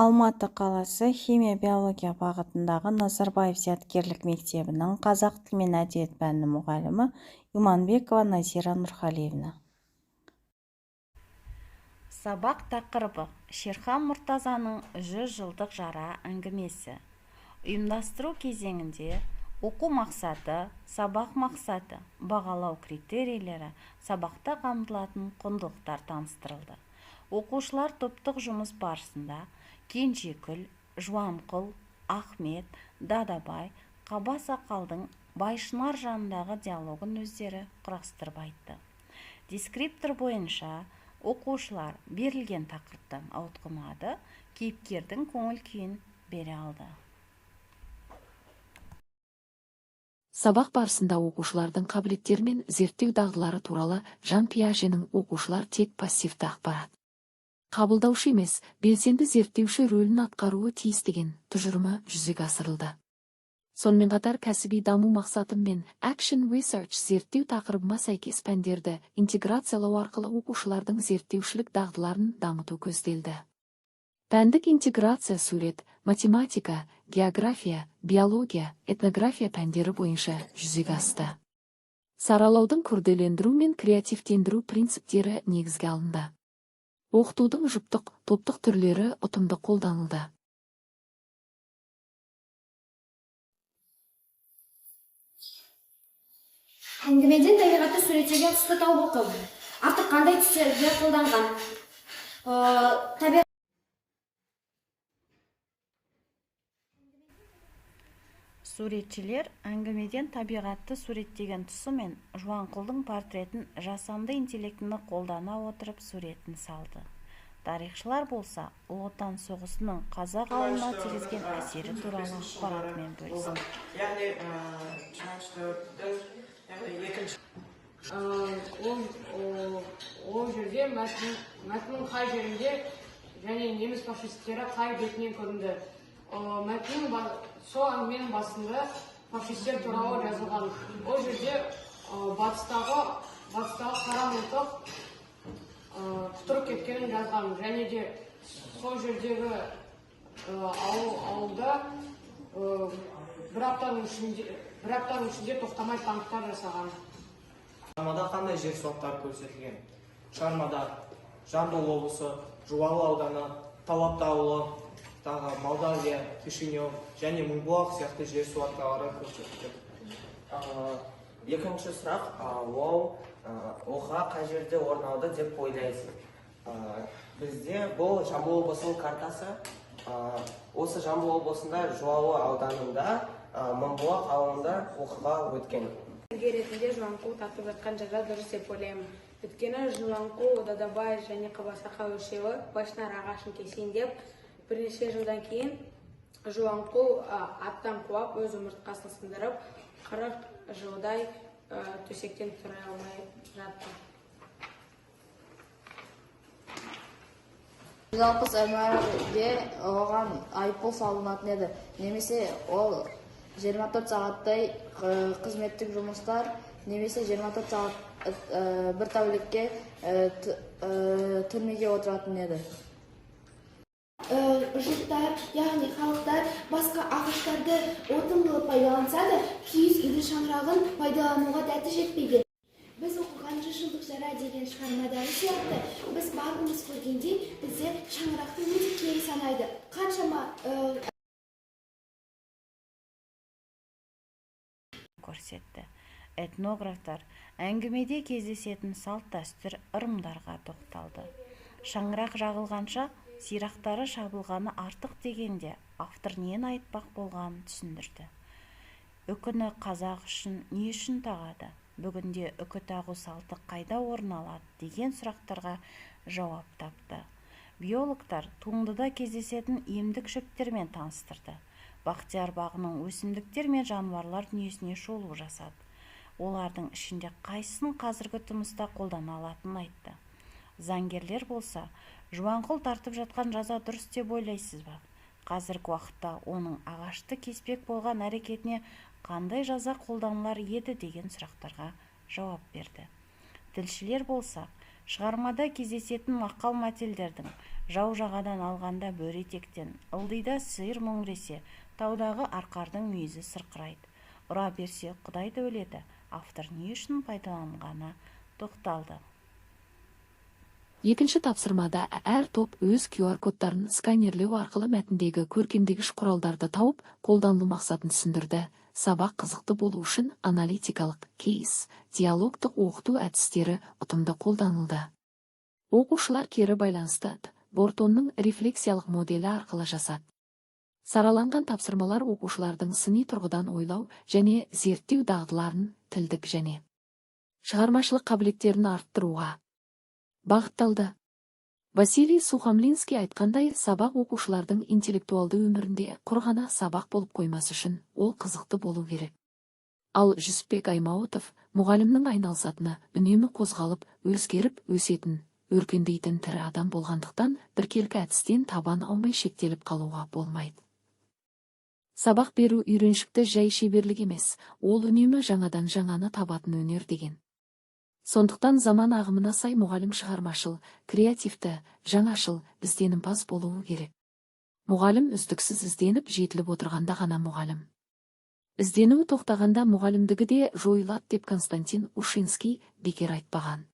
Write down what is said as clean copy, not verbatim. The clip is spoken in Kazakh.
Алматы қаласы химия-биология бағытындағы Назарбаев зияткерлік мектебінің қазақ тілі мен әдебиет пәнінің мұғалімі Иманбекова Назира Нұрғалиевна. Сабақ тақырыбы: Шерхан Мұртазаның 100 жылдық жара әңгімесі. Ұйымдастыру кезеңінде оқу мақсаты, сабақ мақсаты, бағалау критерийлері, сабақта қамтылатын құндылықтар таныстырылды. Оқушылар топтық жұмыс барысында Кенжекүл, Жуанқұл, Ахмет, Дадабай, Қаба сақалдың Байшынар жанындағы диалогын өздері құрастырып айтты. Дескриптор бойынша оқушылар берілген тақырыптан ауытқымады, кейіпкердің көңіл күйін бере алды. Сабақ барысында оқушылардың қабілеттері мен зерттеу дағдылары туралы Жан Пиаженің оқушылар тек пассивті ақпарат қабылдаушы емес, белсенді зерттеуші рөлін атқаруы тиіс деген тұжырымы жүзеге асырылды. Сонымен қатар кәсіби даму мақсатым мен Action Research зерттеу тақырыбыма сәйкес пәндерді интеграциялау арқылы оқушылардың зерттеушілік дағдыларын дамыту көзделді. Пәндік интеграция сурет, математика, география, биология, этнография пәндері бойынша жүзеге асты. Саралаудың күрделендіру мен креативтендіру принциптері негізге алынды. Оқытудың жұптық, топтық түрлері ұтымды қолданылды. Әңгімеден табиғатты суреттеген тұсты тауып оқы. Автор қандай түстерді қолданған? Суретшілер әңгімеден табиғатты суреттеген тұсы мен Жуанқұлдың портретін жасанды интеллектіні қолдана отырып суретін салды. Тарихшылар болса, Ұлы Отан соғысының қазақ ауылына тигізген әсері туралы ақпаратымен бөлісті. Яғни 24-дің, яғни екінші. Ол жерде мәтіннің қай жерінде және неміс фашистері қай бетінен көрінді. Мәтіннің сол әңгіменің басында фашистер туралы жазылған. Ол жерде батыстағы қара мылтық құтырып кеткенін жазған. Және де сол жердегі ауылда бір аптаның ішінде тоқтамай танктар жасаған. Шығармада қандай жер суаттары көрсетілген? Шығармада Жамбыл облысы, Жуалы ауданы, Талапты ауылы, тағы Молдавия, Кишинев және Мыңбұлақ сияқты жер суаттары көрсетілген. Екінші сұрақ, ол оқиға қай жерде орын алды деп ойлайсыз? Бізде бұл Жамбыл облысының картасы. Осы Жамбыл облысында Жуалы ауданында, Мыңбұлақ ауылында оқиға өткен. Сәргер ретінде Жуанқұл тартып жатқан жаза дұрыс деп ойлаймын. Өйткені Жуанқұл, Дадабай және Қабасақал үшеуі Байшынар ағашын кесейін деп бірнеше жылдан кейін Жуанқұл аттан құлап өз омыртқасын сындырып 40 жылдай төсектен тұра алмай жатты. 160 мрге оған айыппұл салынатын еді. Немесе ол 24 сағаттай қызметтік жұмыстар, немесе 24 сағат бір тәулікке түрмеге отыратын еді. Жұрттар, яғни халықтар басқа ағаштарды отын қылып пайдаланса да, киіз үйді шаңырағын пайдалануға дәті жетпеген. Біз оқыған 100 жылдық жара деген шығармадағы сияқты, біз барлығымыз көргендей, бізде шаңырақты өте киелі санайды. Қаншама көрсетті. Этнографтар әңгімеде кездесетін салт-дәстүр ырымдарға тоқталды. Шаңырақ жағылғанша сирақтары шабылғаны артық дегенде автор нені айтпақ болғанын түсіндірді. Үкіні қазақ үшін не үшін тағады? Бүгінде үкі тағу салты қайда орын алады деген сұрақтарға жауап тапты. Биологтар туындыда кездесетін емдік шөптермен таныстырды. Бақтияр бағының өсімдіктер мен жануарлар дүниесіне шолу жасады. Олардың ішінде қайсысын қазіргі тұрмыста қолдана алатынын айтты. Заңгерлер болса, Жуанқұл тартып жатқан жаза дұрыс деп ойлайсыз ба? Қазіргі уақытта оның ағашты кеспек болған әрекетіне қандай жаза қолданылар еді деген сұрақтарға жауап берді. Тілшілер болса, Шығармада кездесетін мақал-мәтелдердің «Жау жағадан алғанда, бөрі етектен», «Ылдида сиыр мөңіресе, таудағы арқардың мүйізі сырқырайды», «Ұра берсе, Құдай да өледі» автор не үшін пайдаланғанына тоқталды. Екінші тапсырмада әр топ өз QR-кодтарын сканерлеу арқылы мәтіндегі көркемдегіш құралдарды тауып, қолданылу мақсатын түсіндірді. Сабақ қызықты болу үшін аналитикалық, кейс, диалогтық оқыту әдістері ұтымды қолданылды. Оқушылар кері байланысты Бортонның рефлексиялық моделі арқылы жасады. Сараланған тапсырмалар оқушылардың сыни тұрғыдан ойлау және зерттеу дағдыларын, тілдік және шығармашылық қабілеттерін арттыруға бағытталды. Василий Сухомлинский айтқандай, сабақ оқушылардың интеллектуалды өмірінде құр ғана сабақ болып қоймас үшін ол қызықты болу керек. Ал Жүсіпбек Аймауытов мұғалімнің айналысатыны үнемі қозғалып, өзгеріп, өсетін, өркендейтін тірі адам болғандықтан, біркелкі әдістен табан аумай шектеліп қалуға болмайды. Сабақ беру үйреншікті жай шеберлік емес, ол үнемі жаңадан жаңаны табатын өнер деген. Сондықтан заман ағымына сай мұғалім шығармашыл, креативті, жаңашыл, ізденімпаз болуы керек. Мұғалім үздіксіз ізденіп, жетіліп отырғанда ғана мұғалім. Ізденуі тоқтағанда мұғалімдігі де жойылады деп Константин Ушинский бекер айтпаған.